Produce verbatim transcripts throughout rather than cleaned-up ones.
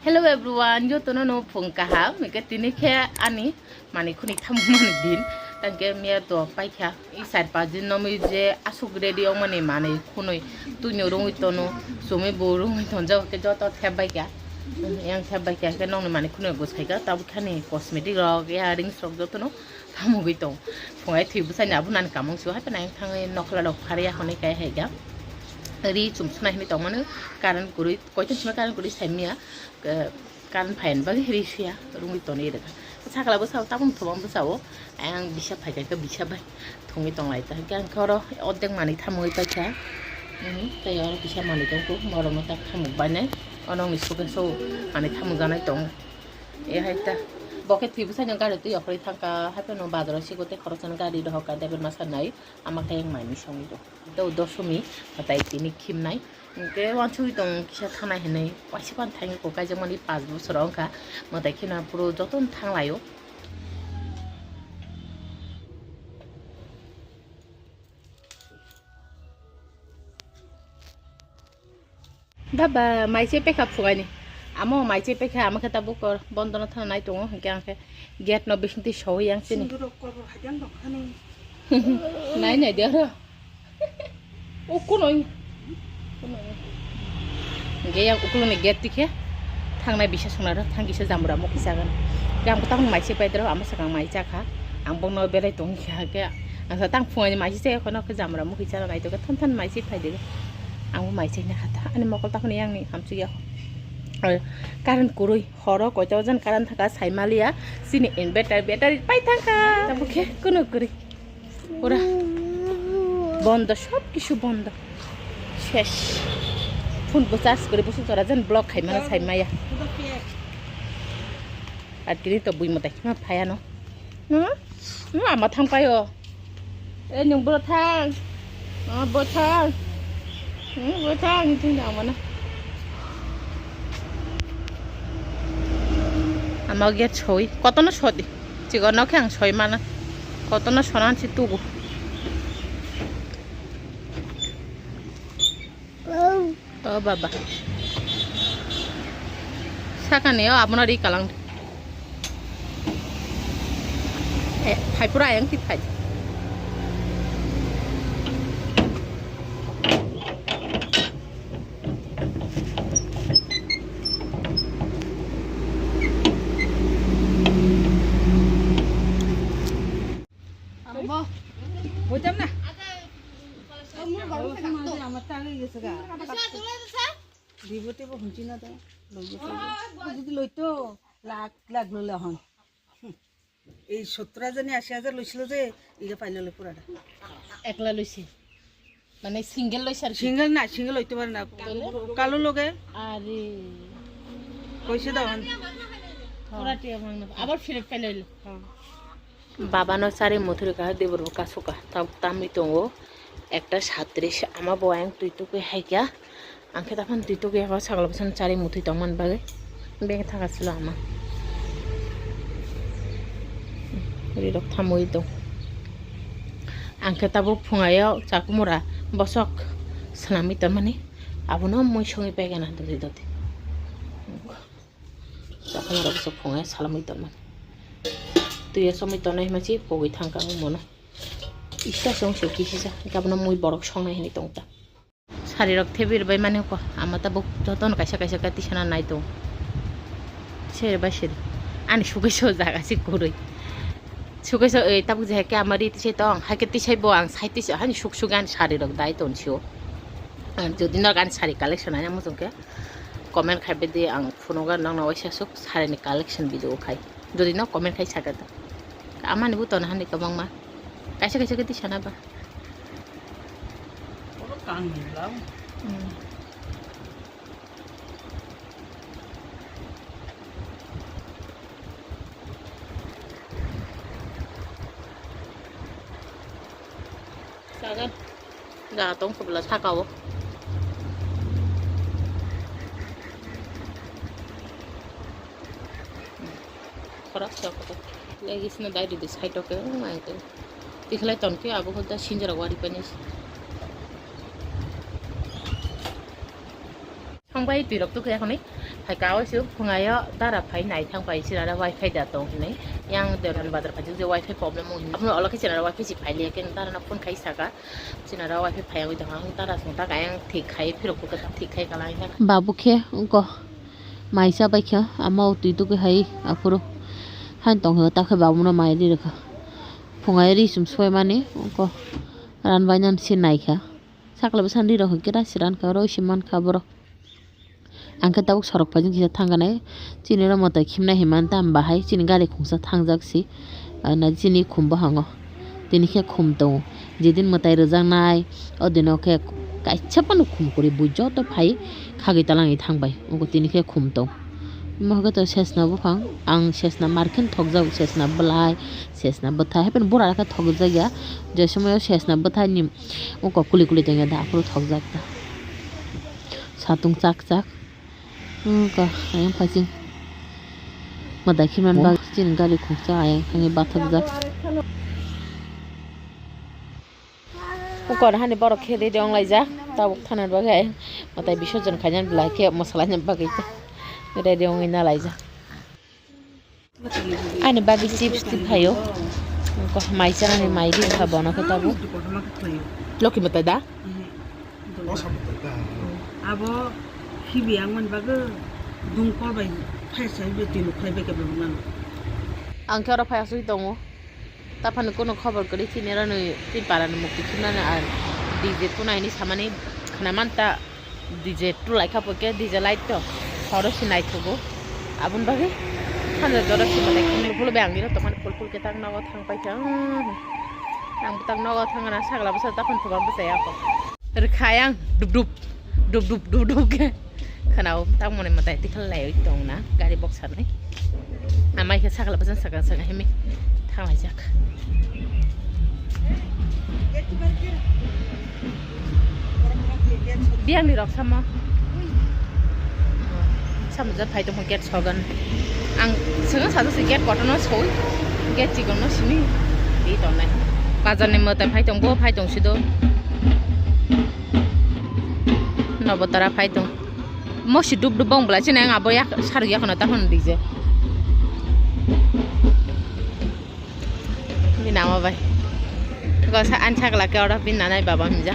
Hello everyone, jotono no phung kaham. Hingke tini khe ani mani khuni thamung mani din. Tangke miya to paikha. I side pa din nomi je asuk ready ong mani mani khunui tuinyo rungui tono. Sumi bo rungui tonjak ke joto thep baikha. Yang thep baikha ke nongni mani khunui gus khaika. Tabuk khani cosmetic rok, earrings rok jotono thamugui tong. Phungai thwi bwsai ni abo nani kamung su hai phano yang thangwi nokhola rok phari ya hwnwi kai hai ga. Ri chum sunai hwnwi tong mano current kwrwi. Koito sima current kwrwi sai mia, eh, current phaiyani bagwi ri siya, rungwi tonwi rwkha. Sakla bwsao tabuk thwbang bwsao, ayang bisa phaikha khe bisa bai thwngwi tonglai ta. Hwnkhe ang khe oro ordek manwi thamwi paikha. Mhm, tei oro kisa manwi tongkhu, borokno tak thamuk bainai. Ono wngni sukhe so manwi thamuk janai tongo. E hai ta. Bo khe thwi bwsai no gari twi okhorwi thangkha, hai phano bazaro sigo tei khoroksa no gari dohor kha, debet masa nai ama khe yang manwi songwi do. Tei o dosomi mwtai tini khimnai. Hwnkhe uansugui tong kisa thanai hinui waisa phano thangwi kok kaijakmani pash bosor wngkha. Mwtai kheno phuru jotono thanglaio. Baba, mai se pekha phugani. Amo mai se pekha, ama khe tabuk bondo no thana nai tongo, hwnkhe ang khe gate no bisingtwi sowi yang sini. Sindurok kobor hajan dok hani. Nai nai de oro. Ukunoi. Hwnkhe yang ukuloni gate tikhe thangnai bisa songna rw thang kisa jamura mukhi chagan. Yang tabuk mai se pai dro, ama sakang mai chakha. Ang bokno belai tong kha khe. Ang sa tang phungani mai se kheno khe jamura mukhi chana nai to khe than than mai se phai de. Ang bo mai se na kha ta. Ani mokol ta khoni yang ni hamsuk ya. Current kwrwi. Horo koito jan current thaka saimaliya, chini inverter battery pai thangkha. Tabuk khe kunu kwrwi. Pura bondo, sob kisu bondo. Ses. Phone bo charge kwrwi, bwswk jora jan block khaimano saimaya. Ar tini to bui mwtai kheno phaiano. Hmm? Hmm, ama thang paio. Eh, nung bro thang. Oh, bro thang. Hmm, bro thang, thang da mana. Ama gate soi. Kotono sodi. Chigo no khe ang soi mana. Kotono sonan si tugu. Oh, baba. Sakani o abono ri kalang. Eh, phai pura ayang ti phai. Abo. Hoitam na? Abo ma je amar tagi gese ga. Dibo tibo hunchi na to. Loi gese. Abo jodi loito, lakh, lakh loi le hon. এই সত্তর হাজার নি আশি হাজার লইছিল যে, ইগে পাইলে লই পুরাটা। একলা লইছে? মানে সিঙ্গেল লইছে আর কি? সিঙ্গেল না, সিঙ্গেল হইতে পারে না। তাহলে? কালো লগে। আরে। কইছে দাও হন। পুরা টিয়া ভাঙনা। আবার ফেরত পাইলে হইলো। হ্যাঁ। Baba no chari muthuri kaha dibur bo kasuka. Tam, tamwi tongo. Ekta satris ama bo ayang twi tukwi haikya. Ang khe taphano twi tukya kha, sagla bwsano chari muthwi tongmani bagwi. Beng thaka silo ama. Rirok thamwi tong. Ang khe tabuk phungayo chakumura bosok swnamwi tongmani. Abono mui songwi paigana doti doti. Chakumura bosok phungayo salamwi tongmani. Twiyo somwi tongnai hwnmasi pogwi thangkha ang mono. Isa song se kisisa. Abono mui borok songnai hwnwi tongta. Sari rok thebir bai mani ko, ama tabuk jotono kaisa kaisa khe tisana nai tong. Seri bai seri. Ani sugaiso jaga si kwrwi. Sugaiso, ei, tabuk je haikhe ama ri tisai tong, haikhe tisai bo ang sai tisai, hani suk suk ani sari rok dai ton sio. Ang jodi no ani sari collection ani muchung khe comment khai bedi ang phunugo nokno waisa suk sari ni collection video khai. Jodi no comment khai sakhe ta. Amani bo ton hani kwbangma. Kaisa kaisa khe tisana ba. Oro kan ni lau. Hmm. Sagan. Jaga tong khe bwla saka o. Khoroksa kotor. Legisno dai ridi side o khe, oh my God. Tikhlai ton khe abo khe da sinjora wari pani. Bai twi rok tukhe khonwi phai ka o se phungai o dara phai nai thang pai sinara wifi da tong hinwi yang Deoran bazar phai je wifi problem wng hinwi olo khe sinara wifi si phai liya khe dara no phone khai saka sinara wifi phai wngwi tong ang dara song ta kayang thik khai phirok tukhe thik khai kala. Babu khe ungko maisa bai khe ama o twi tukhe hai aphuru han tong hinwi ta khe babu no mai ri rwkha phungai ri sum soi mani ungko ran bai nang si nai kha. Sakla bwsani rok hwnkhe raisi rankha, oro se mankha borok. Ang khe tabuk sorok paijak kisa thangkha nai, chini oro mwtai khimnai hinmani tamo bahai chini gari khungsa thangjak si, ah, na chini khum bwhango. Tini khe khum tongo, jedin mwtai rwjaknai, o dino khe kaisa phano khum kwrwi, bui joto phai khagwi talangwi thangbai, wngkha tini khe khum tong. Imo hwnkhe to sesna buphang, ang sesna mar khe thokjago, sesna bwlai, sesna bwthai, hapheno bura khe thokjak ya, je somoio sesna bwthaini. Ungkha kuli kuli tongya da, aphuru thokjak ta. Satung chak chak. Ungkha ayang phaiching. Mwtai khimani bagwi chini gari khungsa ayang thangwi bathakjak. Ukor hani borok khe ready wng laijak. Tabuk thana bagwi ayang mwtai bisorjon khainani belai khe mwsalaini bagwi ready wngwi na laijak. Ani bagwi chips twi phaio. Ko mai chanani mai ri kha bono khe tabuk. Loki mwtai da? Abo khibi ang mani bagwi dungkol bai phaisa bai twi nuk khlai bai khe bai nang. Ang khe oro phai asugwi tongo. Taphani kunu khobor kwrwi chini oro nwi twi parani mukti khimnani ar D J tuna hini samani khna manta. D J tulai kha poke D J light to horo se naithogo. Aboni bagwi hanja jora se belai kheno phul bai ang niro tongmani phul phul khe tak nogo thang paikha. Ang tak nogo thang na sagla bwsa taphon thubam bwsa ya kho. Rwkha yang dup dup dup dup dup dup khe khwnao tangmani mwtai tikhlai tongna gari box sanai. Amai khe sakla bwsang sakang sakang himwi thanglaijak. Biyangni rok samo. Samo jat phai tongma gate sogan. Ang swngno sajak se gate kotorno soi. Gate chikonno simi. Di tongnai. Bazarni mwtai phai tong bo phai tong sido. Nobotara phai tong. Mosi dup dup bong bwlai chini ang abo yak saruk yakhwna takhwna dije. Bini ama bai. Go sa an sakla ke ora bini nanai baba hinja.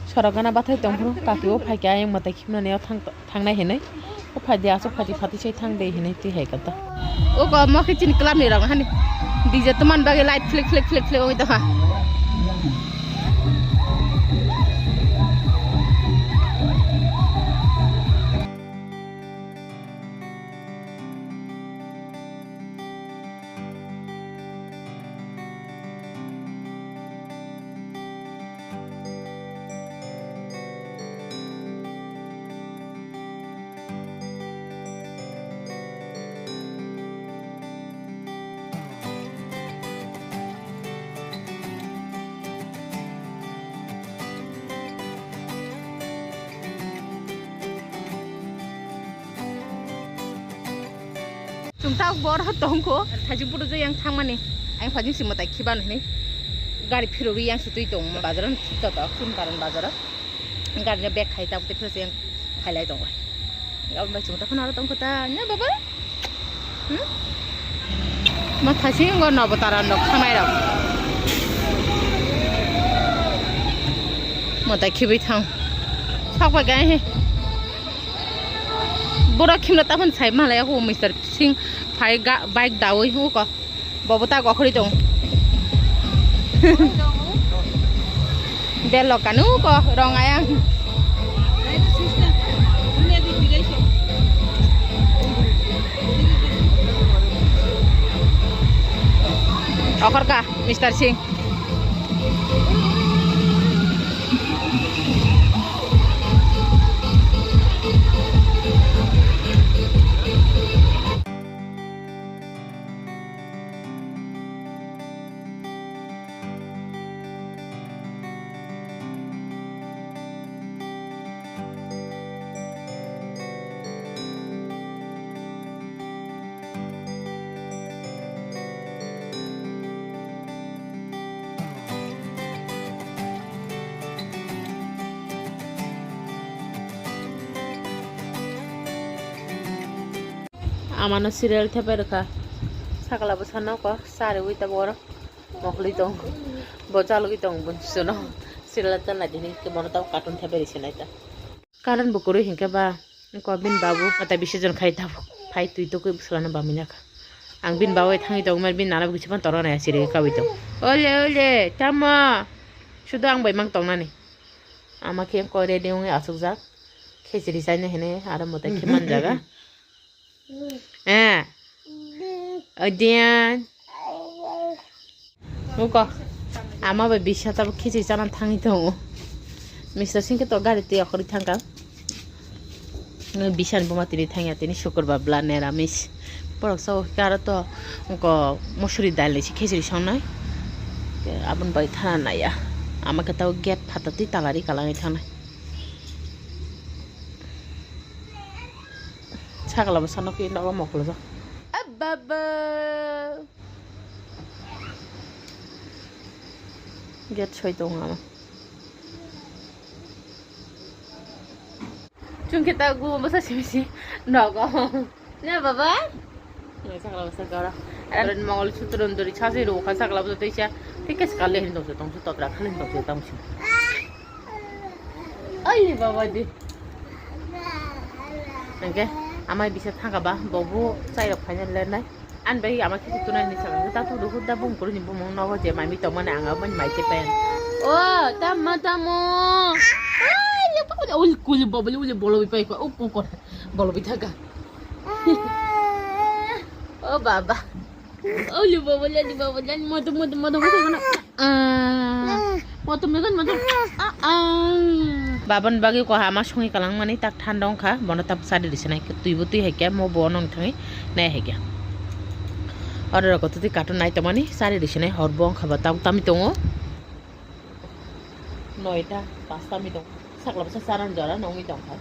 Sorok gana bathai tongphuru, kaki o phaikha, ayang mwtai khimnani o thang, thangnai hinwi. O phaidi, aswk phaidi, phatwi sai thang de hinwi twi hai kata. O ko mo khe chini club ni rok hani D J toman bagwi light flick, flick, flick, flick oi tongkha. Chwng tabuk boro tongkho, thaising photo je yang thangmani, ayang phajing si mwtai khibano hinwi gari phirogwi yang si twi tongmo bazaro, joto Chunkaran bazaro gari no bag khai tabuk tei phirogwi yang khailai tongo. Aboni bai chwng takhwna aro tongkho ta, nya baba? Hmm? Ma thaising go nobo tara nok thangnai rok. Mwtai khibwi thang. Sok bai gai he. Borok khimna taphano sai malaya hu mister sing phai ga bike dawi hu ko. Bobo ta gokhorwi tong. Belo kanu ko rong ayang. Okhor ka, Mister Singh. Amano serial thepai rwkha. Sakla bwsano kok chariwi tabuk oro moklwi tong. Bo chalogwi tong bo suno. Serial ta naidi hinwi bono tabuk cartoon thepai rwse nai ta. Current bo kwrwi hinkhe ba ko bini babu mata bisi jon khai tabuk phai twi tokwi bwswlano bamwi nakha. Ang bini babai thangwi tongmani bini nana bo kichima torna nai asiri kawi tong. Ole ole tamo sudo ang bai mang tongnani. Ama khe ko ready wngwi asukjak. Khichiri chaina hini aro mwtai khe manjaga. Eh. Odiyan. Uko. Ama bai bisa tabuk khichiri chana thangwi tongo. Mister Singh khe to gari twi akhorwi thangkha. Nw bisan buma tini thangya tini sukurbar bla neramis. Borok sao khe aro to uko musuri dal ni se khichiri songnai. Aboni bai thana naiya. Ama khe tabuk gate phatar twi talari kalangwi thangnai. Sakla bo sanok nogo mokolo jak. Ababa. Gate soi tongo ama. Chwng khe ta gumo bwsa simi si nogo. Ne baba? Nai sakla bwsa gora. Aron mongol sutron dori chasi ro kha sakla bwsa teisa. Thik khe sakle hin tongse tongse topra khan hin tongse tongse. Ai baba di. Hingke amai bisa thangka ba, bobo chairok phaina lernai. Ani bai ama khe tunai ni saka ta tu duhur da bung kuru ni bumung nogo je mami tongmani ang aboni mai che pen. O, tamo, tamo. Ai, ya pa ko ul kuli boboli ule bolo bi pai ko, o ko ko bolo bi thaka. O baba. Oli baba lali baba lali moto moto moto moto moto. Ah. Moto megan moto. Ah ah. Babon bagwi ko hama songi kalang mani tak thanda wngkha bono tak sari risinai twi bo twi hai khe mo bo nong thangwi nai hai khe. Oro rok twi cartoon nai tongmani sari risinai hor bo wngkha ba tabuk tami tongo. Noita pasta mi tong sakla bwsa chana jora nongwi tongkha.